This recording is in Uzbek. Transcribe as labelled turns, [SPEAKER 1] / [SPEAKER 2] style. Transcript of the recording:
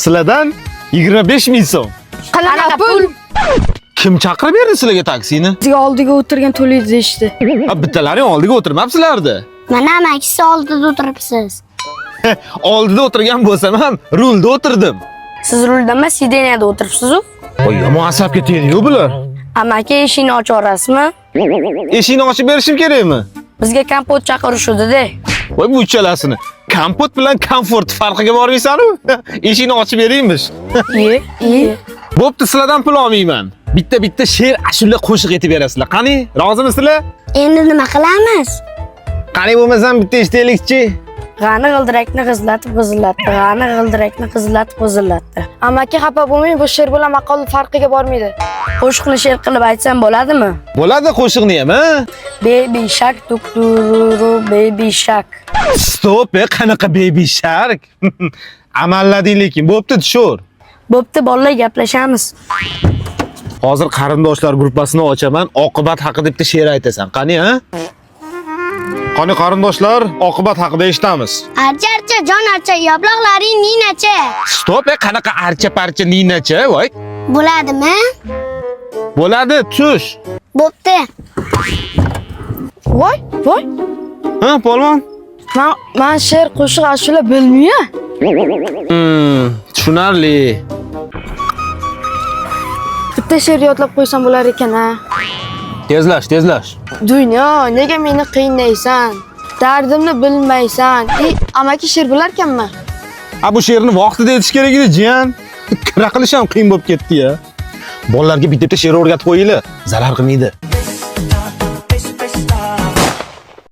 [SPEAKER 1] Sizlardan 25 ming so'm.
[SPEAKER 2] Qanaqa pul?
[SPEAKER 1] Kim chaqirib berdi sizlarga taksini?
[SPEAKER 2] Bizga oldiga o'tirgan to'laydi deyishdi.
[SPEAKER 1] Ha, bittalaring oldiga o'tirmabsizlarda.
[SPEAKER 3] Mana amaki, siz oldida o'tiribsiz.
[SPEAKER 1] Oldida o'tirgan bo'lsam ham rulda o'tirdim.
[SPEAKER 4] Siz rulda emas, sideniyada o'tiribsiz-u.
[SPEAKER 1] Voy, yomon asab ketaydi-yu bular.
[SPEAKER 4] Amaki, eshikni ocha olasizmi?
[SPEAKER 1] Eshikni ochib berishim kerakmi?
[SPEAKER 4] Bizga kompot chaqirishuvdi-da.
[SPEAKER 1] Voy, bu uchalasini. Kompot bilan komfort farqiga bormaysan-u? Eshikni ochib beraymish.
[SPEAKER 4] Iye, iye.
[SPEAKER 1] Bo'pti, sizlardan pul olmayman. Bitta-bitta she'r, ashula, qo'shiq aytib berasizlar. Qani, rozimisizlar?
[SPEAKER 3] Endi nima qilamiz?
[SPEAKER 1] Qani, bo'lmasam bitta eshitaylikchi.
[SPEAKER 4] G'ani g'ildirakni g'izlatib g'izillatdi. G'ani g'ildirakni g'izlatib g'izillatdi.
[SPEAKER 2] Amaki, xafa bo'lmang, bu she'r bilan maqol farqiga bormaydi.
[SPEAKER 4] Qo'shiqni she'r qilib aytsam bo'ladimi?
[SPEAKER 1] Bo'ladi qo'shiqni ham, ha?
[SPEAKER 4] Baby shark tuk tururu baby shark.
[SPEAKER 1] Stop, e, qanaqa baby shark? Amallading lekin. Bo'pti, tushur.
[SPEAKER 4] Bo'pti, bolalar, gaplashamiz.
[SPEAKER 1] Hozir qarindoshlar gruppasini ochaman, oqibat haqida bitta she'r aytasan. Qani, ha? Qani qarindoshlar, oqibat haqida eshitamiz.
[SPEAKER 3] Archa, archa, jon archa, yoploqlaring ninacha.
[SPEAKER 1] Stop, e, qanaqa archa parcha ninacha, voy.
[SPEAKER 3] Bo'ladimi?
[SPEAKER 1] Bo'ladi, tush.
[SPEAKER 3] Bo'pti.
[SPEAKER 2] Voy, voy.
[SPEAKER 1] Ha, polvon?
[SPEAKER 2] Man she'r, qo'shiq, ashula bilmayman.
[SPEAKER 1] Tushunarli.
[SPEAKER 2] Bitta she'r yodlab qo'ysam bo'lar ekan, ha.
[SPEAKER 1] Tezlash, tezlash.
[SPEAKER 2] Dunyo, nega meni qiynaysan? Dardimni bilmaysan. Ey, amaki, she'r bilarkanman.
[SPEAKER 1] Ha, bu she'rni vaqtida aytish kerak edi, jiyan. Kira qilish ham qiyin bo'lib ketdi ya. Bolalarga bitta-bitta she'r o'rgatib qo'yinglar, zarar qilmaydi.